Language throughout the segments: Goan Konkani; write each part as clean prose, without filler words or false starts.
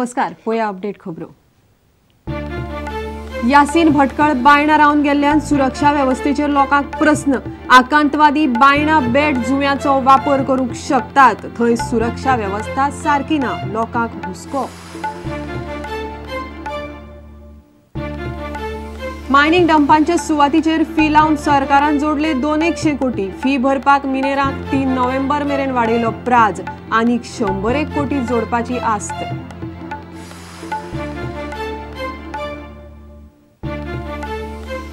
नमस्कार, पळया अपडेट खबरो. यासीन भटकळ बायणा रावन गेल्ल्यान सुरक्षा वेवस्थेचेर लोकांक प्रस्न. आकांतवादी बायणा बेट जुंव्याचो वापर करूंक शकतात, थंय सुरक्षा वेवस्था सारकी ना, लोकांक हुस्को. मायनिंग डंपांच्या सुवातीचेर फी लावन सरकारान जोडले 200 कोटी. फी भरपाक मिनेरांक 3 नोव्हेंबर मेरेन वाडयलो प्राज, आनीक 101 कोटी जोडपाची आस्त.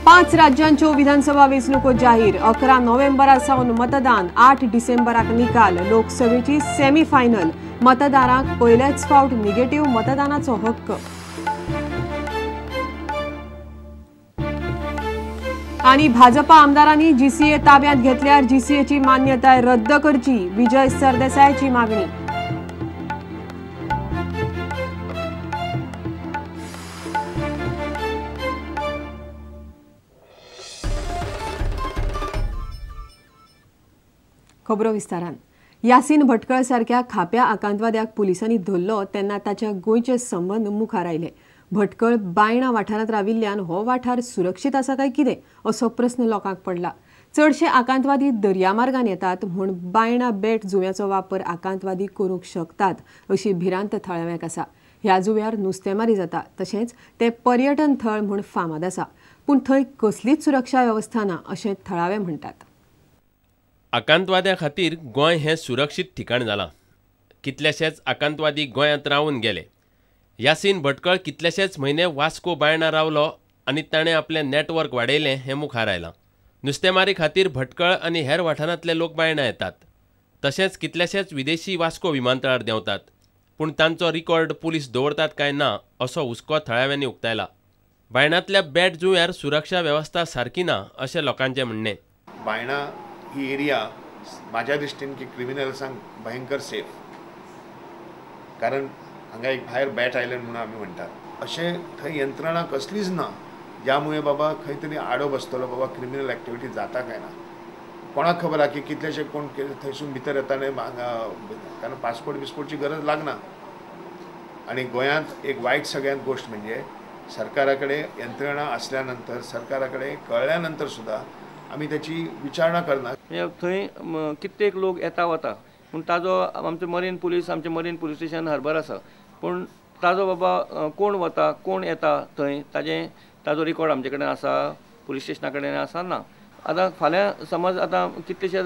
पांच राज्यांच्यो विधानसभा वेंचणुको जाहीर. 11 नोव्हेंबरा सावन मतदान, 8 डिसेंबराक निकाल. लोकसभेची सेमीफायनल. मतदारांक पयलेच फावट निगेटिव्ह मतदानाचो हक्क. आनी भाजपा आमदारांनी जीसीए ताब्यात घेतल्यार जीसीएची मान्यताय रद्द करची, विजय सरदेसायाची मागणी. खबरो विस्तारान. यासीन भटकळ सारक्या खाप्या आकांतवाद्याक पुलिसांनी धरलो तेन्ना ताच्या गोंयचे संबंद मुखार आयले. भटकळ बायणा वाठारांत राविल्ल्यान हो वाठार सुरक्षीत आसा काय कितें असो प्रस्न लोकांक पडला. चडशे आकांतवादी दर्यामार्गान येतात म्हूण बायणा बेट जुंव्याचो वापर आकांतवादी करूंक शकतात अशी भिरांत थळाव्यांक आसा. ह्या जुंव्यार नुस्तेमारी जाता, तशेंच ते पर्यटन थळ म्हूण फामाद आसा, पूण थंय कसलीच सुरक्षा वेवस्था ना अशें थळावे म्हणटात. आकांतवाद्या खातीर गोंय हें सुरक्षीत ठिकाण जालां. कितलेशेच आकांतवादी गोंयांत रावन गेले. यासीन भटकळ कितलेशेच म्हयने वास्को बायणा रावलो आनी ताणें आपलें नेटवर्क वाडयलें हें मुखार आयलां. नुस्तेमारी खातीर भटकळ आनी हेर वाठारांतले लोक बायणा येतात, तशेंच कितलेशेच विदेशी वास्को विमानतळार देंवतात, पूण तांचो रिकॉर्ड पुलीस दवरतात काय ना असो हुस्को थळाव्यांनी उक्तायला. बायणांतल्या बेट जुंव्यार सुरक्षा वेवस्था सारकी ना अशें लोकांचें म्हणणें. बायणा ही एरिया माझ्या दृष्टीन की क्रिमिनल्सांक भयंकर सेफ, कारण हांगा एक भायर बॅट आयलंड म्हणून आमी म्हणटात. अशें थंय यंत्रणा कसलीच ना ज्यामुळे बाबा खंय तरी आडो बसतलो, बाबा क्रिमिनल एक्टिविटी जाता काय ना. कोणाक खबर आहा की कितलेशे कोण थंयसून भितर येता न्ही, कारण पासपोर्ट बिस्पोर्टची गरज लागना. आनी गोंयांत एक वायट सगळ्यांत गोश्ट म्हणजे सरकारा कडेन यंत्रणा आसल्या नंतर, सरकारा कडेन कळ्ळ्या नंतर सुद्दां आमी त्याची विचारणा करना. थंय कित्येक लोक येता वता, पूण ताजो आमचे मरीन पुलीस, आमचे मरीन पुलीस स्टेशन हर्बर आसा, पूण ताजो बाबा कोण वता कोण येता थंय ताजें ताजो रिकॉर्ड आमचे कडेन आसा, पुलीस स्टेशना कडेन आसा ना. आतां फाल्यां समज आतां कितलेशे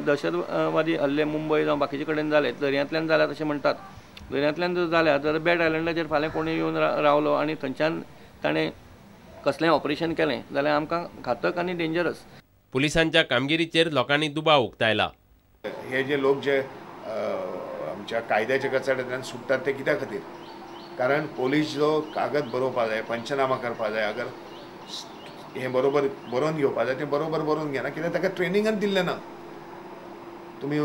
दहशतवादी हल्ले मुंबय जावं बाकीचे कडेन जाले, दर्यांतल्यान जाल्यात अशें म्हणटात. दर्यांतल्यान जर जाल्यात जाल्यार बेट आयलंडाचेर फाल्यां कोणूय येवन रावलो आनी थंयच्यान ताणें कसलेंय ऑपरेशन केलें जाल्यार आमकां घातक आनी डेंजरस. पुलिसांच्या कामगिरीचेर लोकांनी दुबाव उक्तायला. हे जे लोक जे आमच्या कायद्याच्या कचाट्यांतल्यान सुट्टात ते कित्या खातीर? कारण पोलीस जो कागद बरोवपा जाय, पंचनामा करपा जाय, अगर हें बरोबर बरोवन घेवपा जाय तें बरोबर बरोवन घेना, कित्याक ताका ट्रेनिंगान दिल्लें ना. तुमी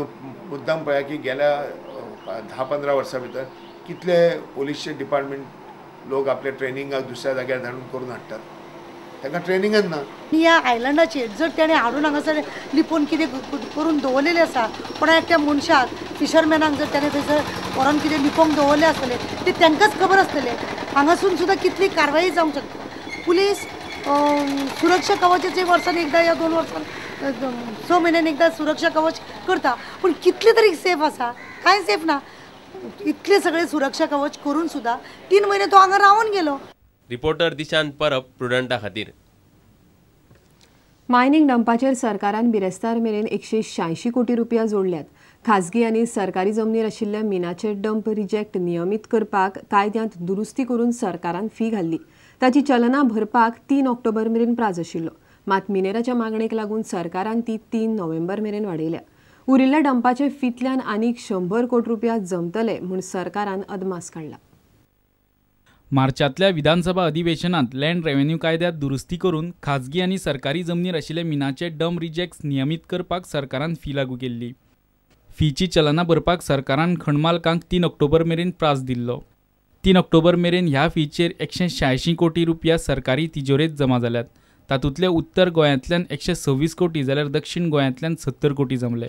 मुद्दाम पळया की गेल्या 10-15 वर्सां भितर कितले पोलीसचे डिपार्टमेंट लोक आपल्या ट्रेनिंगाक दुसऱ्या जाग्यार धाडून करून हाडटात, तांकां ट्रेनिंगच ना. ह्या आयलंडाचेर जर तेणें हाडून हांगासर लिपोवन कितें करून दवरलेलें आसा, कोणा एकट्या मनशाक फिशरमॅनाक जर तेणें थंयसर व्हरोन कितें लिपोवंक दवरलें आसतलें तें तांकांच खबर आसतलें. हांगासून सुद्दां कितली कारवाई जावंक शकता. पुलीस सुरक्षा कवचाचे वर्सान एकदां या 2 वर्सान 6 म्हयन्यान एकदां सुरक्षा कवच करता, पूण कितले तरी सेफ आसा? कांय सेफ ना. इतले सगळे सुरक्षा कवच करून सुद्दां 3 म्हयने तो हांगा रावन गेलो. रिपोर्टर दिशांत परब, प्रुडंटा खातीर. मायनिंग डंपाचेर सरकारान बिरेस्तार मेरेन 186 कोटी रुपया जोडल्यात. खाजगी आनी सरकारी जमनीर आशिल्ल्या मिनाचे डंप रिजेक्ट नियमीत करपाक कायद्यांत दुरुस्ती करून सरकारान फी घाल्ली. ताची चलना भरपाक 3 ऑक्टोबर मेरेन प्राज आशिल्लो, मात मिनेराच्या मागणेक लागून सरकारान ती 3 नोव्हेंबर मेरेन वाडयल्या. उरिल्ल्या डंपाचे फींतल्यान आनीक 100 कोटी रुपया जमतले म्हूण सरकारान अदमास काडला. मार्चांतल्या विधानसभा अधिवेशनात लँड रेव्हेन्यू कायद्यात दुरुस्ती करून खाजगी आनी सरकारी जमनीर आशिल्ले मिनाचे डंप रिजेक्ट्स नियमीत करपाक सरकारान फी लागू केल्ली. फीची चलना भरपाक सरकारान खणमालकांक 3 ऑक्टोबर मेरेन प्रास दिल्लो. 3 ऑक्टोबर मेरेन ह्या फीचेर 186 कोटी रुपया सरकारी तिजोरेंत जमा जाल्यात. तातूंतले उत्तर गोंयांतल्यान 126 कोटी जाल्यार दक्षिण गोंयांतल्यान 70 कोटी जमले.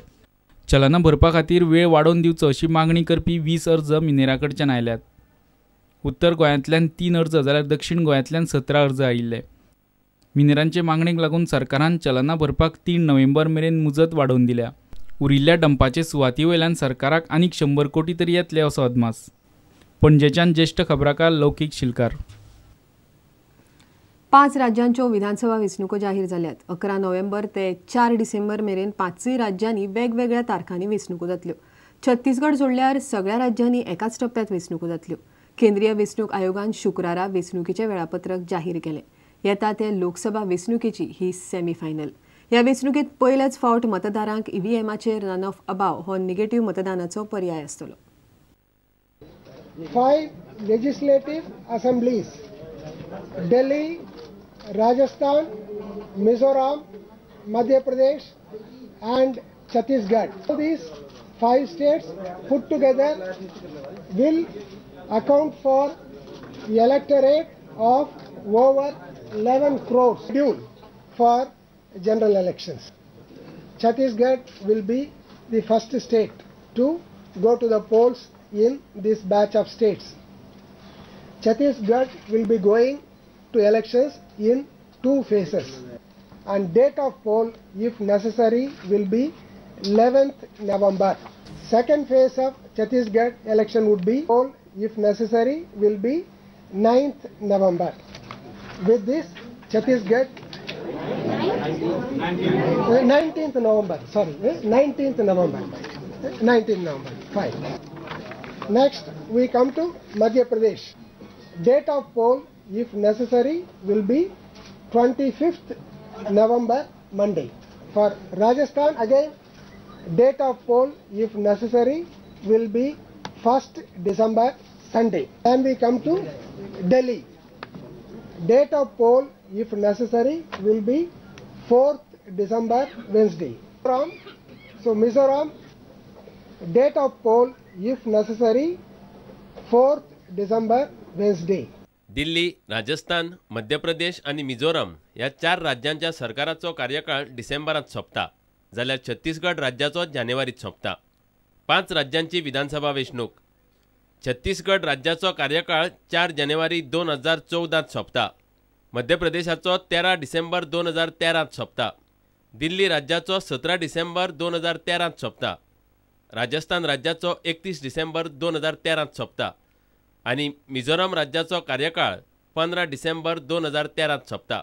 चलनां भरपा खातीर वेळ वाडोवन दिवचो अशी मागणी करपी 20 अर्ज मिनेरा कडच्यान आयल्यात. उत्तर गोंयांतल्यान 3 अर्ज जाल्यार दक्षिण गोंयांतल्यान 17 अर्ज आयिल्ले. मिनेरांचे मागणेक लागून सरकारान चलनां भरपाक 3 नोव्हेंबर मेरेन मुजत वाडोवन दिल्या. उरिल्ल्या डंपाचे सुवाती वयल्यान सरकाराक आनीक 100 कोटी तरी येतले असो अदमास. पणजेच्यान ज्येष्ठ खबराकार लौकीक शिलकार. 5 राज्यांच्यो विधानसभा वेंचणुको जाहीर जाल्यात. 11 नोव्हेंबर ते 4 डिसेंबर मेरेन 5 राज्यांनी वेगवेगळ्या तारखांनी वेंचणुको जातल्यो. छत्तीसगड सोडल्यार सगळ्या राज्यांनी एकाच टप्प्यात वेंचणुको जातल्यो. केंद्रीय वेंचणूक आयोगान शुक्रारा वेंचणुकीचें वेळापत्रक जाहीर केलें. येता ते लोकसभा वेंचणुकेची ही सेमीफायनल. ह्या वेंचणुकेत पयलेच फावट मतदारांक ईव्हीएमाचेर रन ऑफ अबाव हो निगेटिव्ह मतदानाचो पर्याय आसतलो. 5 legislative assemblies Delhi, Rajasthan, Mizoram, Madhya Pradesh and Chhattisgarh. These 5 states put together will account for the electorate of over 11 crores schedule for general elections. Chhattisgarh will be the first state to go to the polls in this batch of states. Chhattisgarh will be going to elections in 2 phases, and date of poll, if necessary, will be 11th November. Second phase of Chhattisgarh election would be poll, if necessary, will be 9th November. With this, Chhattisgarh 19th November, sorry, 19th November, 19th November, fine. Next, we come to Madhya Pradesh. Date of poll, if necessary, will be 25th November, Monday. For Rajasthan, again, date of poll, if necessary, will be 1st December, Sunday. Then we come to Delhi. Date of poll, if necessary, will be 4th December, Wednesday. So Mizoram, date of poll, if necessary, 4th December, Wednesday. Delhi, Rajasthan, Madhya Pradesh आनी मिझोरम ह्या 4 राज्यांच्या सरकाराचो कार्यकाळ डिसेंबरांत सोंपता, जाल्यार छत्तीसगड राज्याचो जानेवारीत सोंपता. 5 राज्यांची विधानसभा वेंचणूक. छत्तीसगड राज्याचो कार्यकाळ 4 जानेवारी 2014 सोंपता. मध्य प्रदेशाचो 13 डिसेंबर 2013 सोंपता. दिल्ली राज्याचो 17 डिसेंबर 2013 सोंपता. राजस्थान राज्याचो 31 डिसेंबर 2013 सोंपता आनी मिझोरम राज्याचो कार्यकाळ 15 डिसेंबर 2013 सोंपता.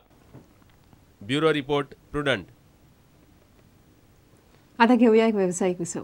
Bureau report, Prudent. आता घेऊया एक व्यावसायिक विसव.